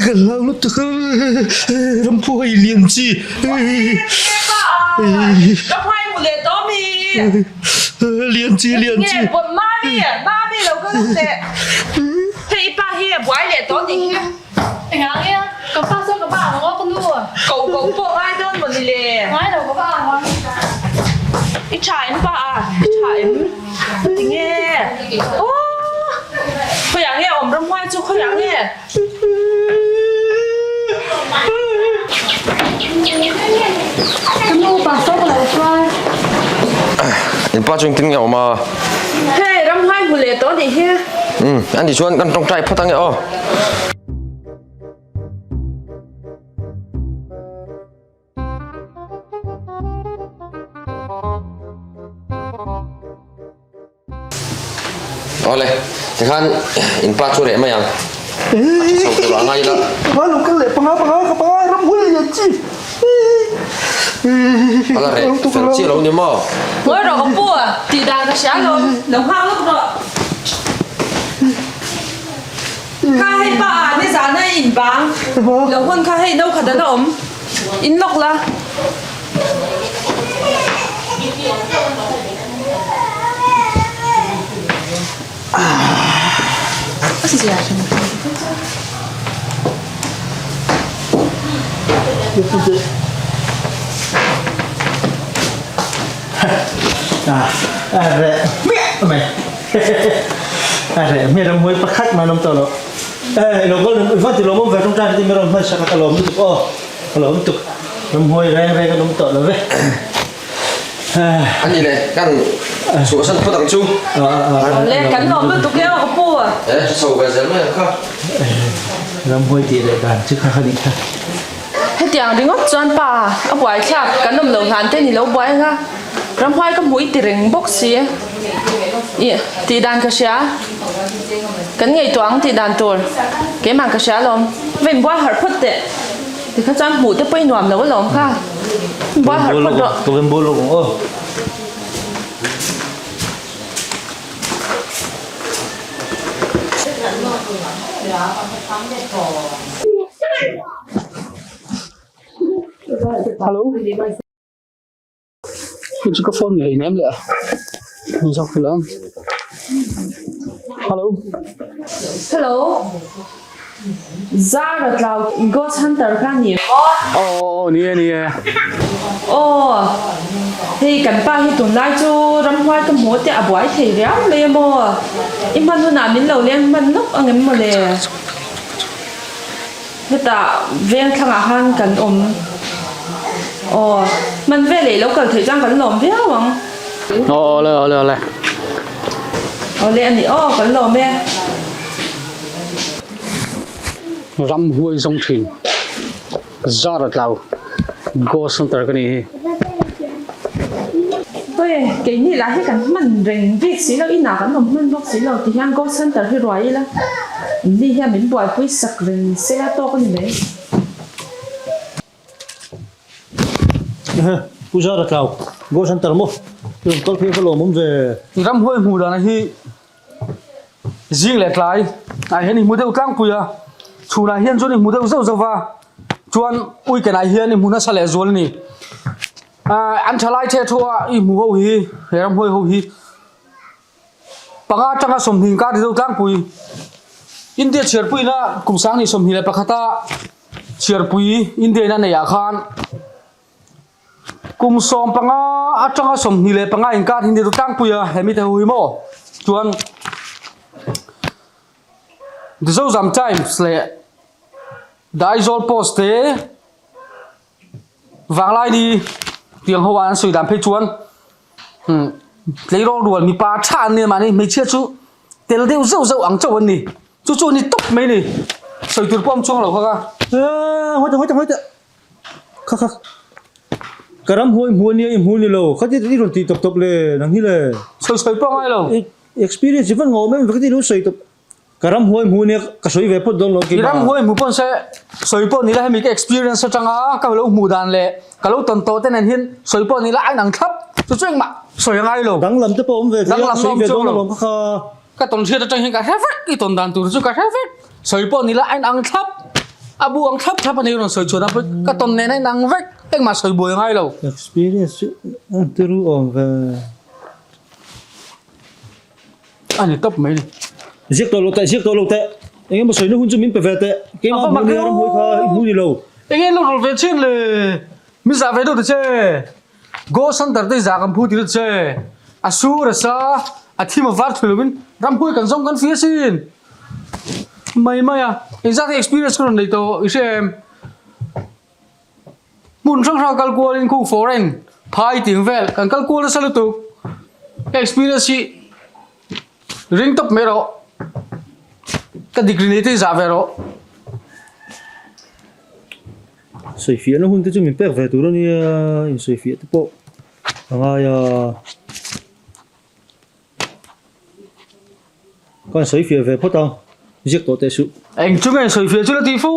Ka hlau lutuk a, ramhuai lian chi. Ramhuai hmu leh tawh mi. Lian chi lian chi. Nge mami mami lo ka lut teh. Hei i pa hi a buai leh tawh nih hi. Engah nge a? Ka pa chuan ka pa ang aw ka nu. Ko ko pawh ngai dawn maw ni le? Ngai lo ka pa ang aw. I tha em pa a? I tha em? Tinge? Aw! Khawiah nge awm ramhuai chu khawiah nge? Ka nu pa saw ka lo chuan. In pa chu engtin nge awm a? Hei ramhuai hmu leh tawh nih hi. Umm ani chuan kan tawngtai phawt ange aw. Awle, tikhan in pa chu reh mai ang. A tha chho tur a ngai ila. Panga lo kal leh panga panga ka panga ram hul lian chi. Ala reh fel chiah lo ni maw? Ngawi rawh ka pu, tih dan ka hria lo, lo nghak lawk rawh. Kha hei pa ah nizan a in bang lo hun kha hei no khat an a awm in lawk la. A reh hmel a hmuai pakhat mai an awm tawh lo. Eh lo kal i va ti lawm awm ve tawngtai te mi rawn hman sak a ka lawm lutuk aw ka lawm lutuk ram hmuai reng reng an awm tawh lo ve. Ani le kan chhuahsan phawt ang chu. Le kan lawm lutuk e aw ka pu. Eh chho ve zel mai ang kha. Ram hmuai tih leh dan chu kha kha nih kha. Hetiang ringawt chuan pa a buai thlak kan awm lo hlan te ni lo buai anga ramhuai ka hmuh i ti reng bawk si ih tih dan ka hria kan ngaihtuah ang tih dan tur keimah ka hria alawm va inbuai harh phawt teh tikha chuan hmuh te pawh i nuam lo alawm kha inbuai harh phawt rawh. Ka inbual lawk ang aw. Hello Hei chu ka phone ngei nem leh a ni zawk ila Hello Hello Zara tlau Ghost Hunter kha ni em aw? Aw ni e ni e. Aw hei kan pa hi tunlai chu ramhuai ka hmu te a buai thei riau mai a maw? I hman hunah min lo leng hman lawk ang em mawle? Hetah veng thlangah khan kan awm. Aw hman veleh i lo kal theih chuan kan lawm viau ang. Aw awle awle awle. Awle a ni aw kan lawm e. Ram huai zawng thin zar a tlau Ghost Hunter ka nih hi. Hawi keini lah hi kan hman reng bik si lo inah kan awm hman bawk si lo ti hian Ghost Hunter hi ruai ila ni hian min buaipui sak reng sela tawk a ni mai. Pu Zara tlau Ghost Hunter maw i rawn kal phei kha lawmawm ve. Ramhuai hmuh dan hi Zing leh tlai ah hian i hmu deuh tlangpui a, chhunah hian chuan i hmu deuh zauh zauh va, chuan weekend ah hian i hmu nasa leh zual a ni. Ahh an thalai the thu a i hmu ho hi he ramhuai ho hi panga atanga 20 kar deuh tlangpui India chhiarpuina kum sang ni 21 a chhiarpui India in a neih ah khan Kum 15 atanga 25 inkar hi ni ru tlangpui a, he mite ho hi maw? Chuan The Zozam Times leh The Aizawl Post te Vanglaini tiang ho ah an sawi dan phei chuan tleirawl rual mipa tha an ni a mahni hmeichhia chu tel deuh zeuh zeuh ang chauh an ni. Chu chu a ni tawp mai a ni. Sawi tur pawh a awm chuang lo kha ka. Hawi teh hawi teh hawi teh. Kha kha. Ka ramhuai hmu ania i hmu ni lo. Khati i rawn tih tawp tawp le nang hi le. Sawi sawi pawh ngai lo. Experience i van ngawm em khati lo sawi tawp. Ka ramhuai hmu ania ka sawi ve phawt dawn lo I ramhuai hmu pawn se sawi pawh ni la hemi ka experience atanga ka lo hmuh dan leh ka lo tawn tawh te nen hian sawi pawh ni la a inang thlap chu chu engmah sawi a ngai lo. Danglam te pawh awm ve thei a, sawi ve dawn alawm kha kha. Ka tawn hriat atang hian ka hre vek i tawn dan tur chu ka hre vek sawi pawh ni la a inang thlap a bu ang thlap thlap a ni rawn sawi chhuah dan pawh ka tawn nen a inang vek engmah sawi buai a ngai lo. Experience chu a tiru awm ve. A ni tawp mai ni. Ziak tawh lo teh, ziak tawh lo teh. Eng emaw sawina hun chu min pe ve teh. Keimah hmu nia ramhuai kha i hmu ni lo. Eng nge lo rawl ve chin le? Min zah ve deuh ta che. Go Center te zah kan phu ti deuh che. A sur a sa, a thim a var thui lovin ramhuai kan zawng kan fia sin. Mai mai a, engzat nge experience ka rawn nei tawh i hria em? Hmun hrang hrang kal kualin khung foreign phai tih vel kan kal kual nasa lutuk. Ka experience hi ring tawp mai rawh. Ka degree nei te hi zah ve rawh. Sawifiahna hun te chu min pek ve tur a nia, insawifiah te pawh a ngai a. Ka han sawi fiah ve phawt ang, ziak tawh teh suh. Eng chu nge sawi fiah chu la ti fo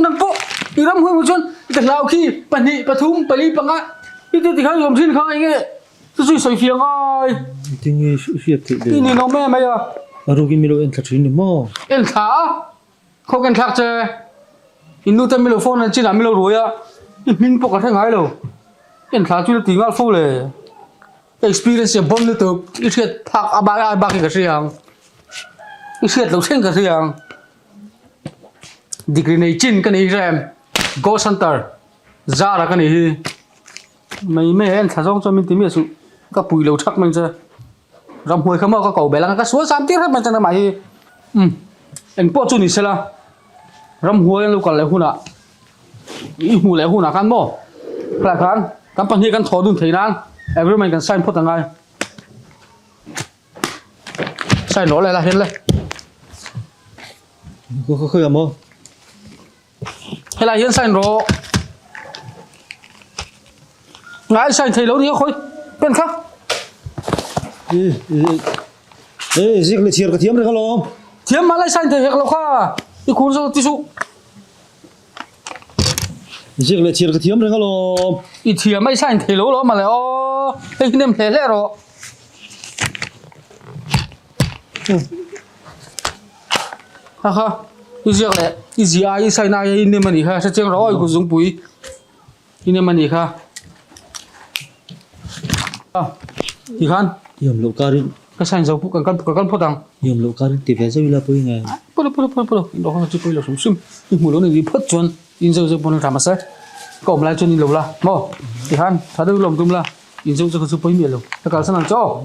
nang pawh i ram huai maw chuan i ta hlau khi pahnih pathum pali panga i ti tikhan i awm thin kha eng nge chu chu i sawi fiah ngai. Engtin nge i hriat theih le? I ninawm em mai a. A rukin mi lo en thla thin ni maw? En thla a, khawk en thlak che. I nu te mi lo phone an chinah mi lo ruai a, i hming pawh ka hre ngai lo. En thla chu la ti nghal fo le. Experience hi a bon lutuk, i hriat phak a bak ai bak hi ka hria ang, i hriat loh thleng ka hria ang. Degree nei chin ka nih hi hria em, Go Center zara ka nih hi, mai mai a en thla zawng chuan min ti miah suh, ka pui lo thak mai che, ramhmuai kha maw ka ko belh ang a ka sual sam tir hrep mai che nangmah hi, umm engpawh chu ni sela ramhmuai an lo kal leh hunah. I hmuh leh hunah khan maw helai khan kan pahnih kan thaw dun thei nan agreement kan sign phawt angai sign rawh le la hian le Khawi ah maw helai hian sign rawh ngai sign thei lo ni a khawi pen kha e zik le chhiar ka thiam reng alawm thiam mah lai sign thei hek lo kha i khur zawk ti suh Ziak leh chhiar ka thiam reng alawm. I thiam a i sign thei lo lawm mawle aw. Hei hi nem hle hle rawh. Ha ha i ziak leh i ziah ai i sign ai i nem anih kha hre chiang rawh aw i kut zungpui i nem anih kha. Tikhan. Thiam loh karin. Ka sign zo kan kal ka kal phawt ang. Thiam loh karin ti ve zauh ila pawh i ngai. Pawh pawh pawh pawh in rawh chu pawh lo hrim hrim. I hmuh loh ni phawt chuan in zau zau pawn a tha mahse ka awm lai chuan in lo la maw tikhan tha deuh lawm tum la in zau zau chu pawi miah lo ka kalsan ang che aw.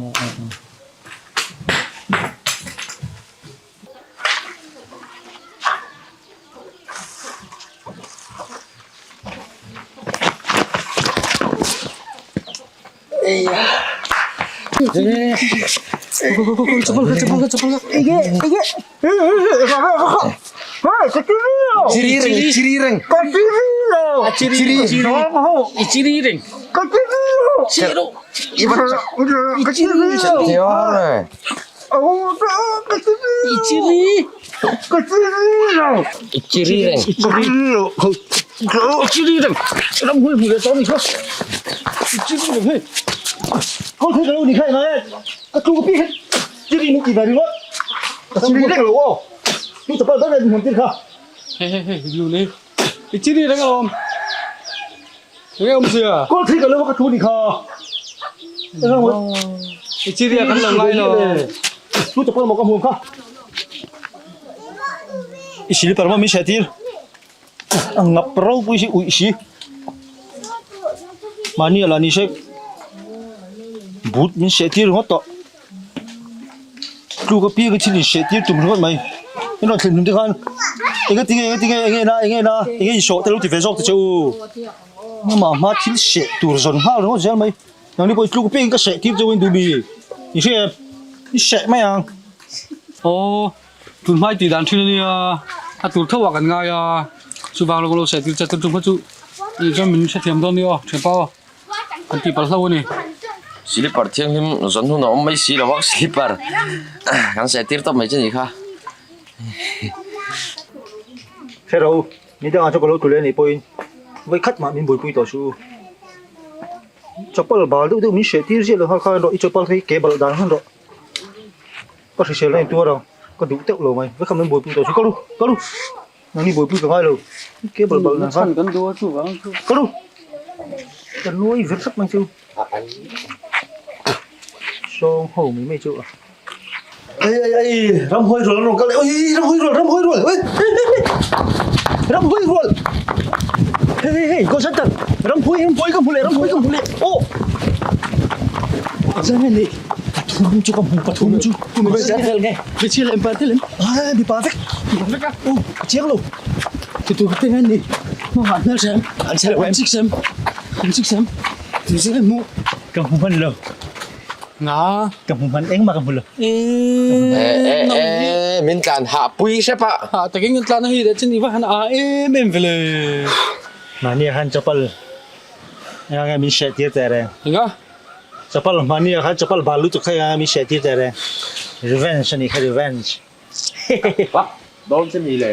I silipar maw min hriat tir a ngap ropui hi uih si mahni a la ni hrek but min hreh tir ringawt tawh tluk apiang hi thil in hreh tir tum ringawt mai in rawn thlen hlum te khan eng tinge eng tinge eng nge na eng nge na eng nge in sawh te lo ti ve zawk ta che u amah hma thil hreh tur zawn nghal ringawt zel mai nangni pawh tluk apiang in ka hreh tir cheu in duh mi i hria em i hreh mai ang. Aw. Tun hmai tih dan thin a nia, a tur tho ah kan ngai a, chuvang lawk lo saih tir chat tum kha chu ih chuan min hrethiam dawn nia aw thianpa aw. Kan tih palh hlauh a ni. Slipper thianghlim zawn hun a awm mai si lo a, slipper kan seh tir tawp mai che ni kha. Hre ro, ni dangah chuan ka lo tlu leh a nih pawhin vawi khat mah min buaipui tawh suh u. Chapal bal deuh deuh min hreh tir ziah lo kha khan rawh i chapal kha i ke balh dan khan rawh. Ka hrisel a intuar ang, ka duh teuh lo mai. Vawi khat min buaipui tawh suh, ka ru, ka ru. Nangni buaipui ka ngai lo, ke balh balh dan khan. Kan duh a chuvang chu. Ka ru, ka nuai vir hrep mai chu. Sawng ho mai mai chu a. Ei ei ei, ramhuai rual an rawn kal e, oi ramhuai rual, ramhuai rual, oi ramhuai rual. Hei hei hei, call center, ramhuai ramhuai ka hmu leh, ramhuai ka hmu leh, aw. Zan nge ni, pathum chu ka hmu, pathum chu. Hmeichhia leh mipa te lem, ai mipa vek, mipa vek a, aw ka chiang lo. Ti tur te nge ni, hmangah hmel hrem, an chhe lo em, chik sem, an chik sem, ti zing em hmu. Ka hmu hman lo. Nga. Ka hmu hman engmah ka hmu lo. Eh eh eh min tlan hah pui hrep a. Hah takin kan tlan a hei leh chin i va han a em em ve le. Mahni ah khan chapal enga nge min hreh tir teh reng. Enga? Chapal mahni ah khan chapal bal lutuk kha enga nge min hreh tir teh reng. Revenge a nih kha revenge. Vak dawn che mi le.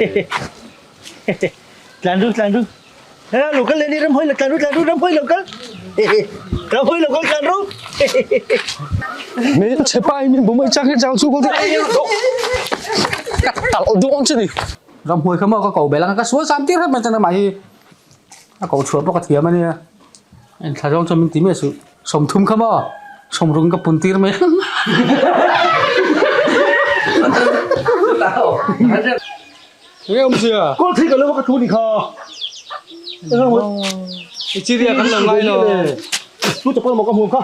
Tlan ru tlan ru. He lo kal leh ni ram hawi lo tlan ru tlan ru ram hawi lo kal. Ram hawi lo kal tlan ru. Min che pa in min bum ai chak hi chang chu ko te. Ka tal dawn che ni. Ram hmuai kha maw ka ko bel anga ka sual sam tir hrep mai chuan amah hi a ko chhuah pawh ka thiam ania. En thla zawng chuan min ti miah suh. 30 kha maw 60 ka pun tir mai ang. Nge awm sia? Kawl thei ka lo ka thu ni kha. I chiria kan lo ngai lo. Tu chapal maw ka hmuam kha.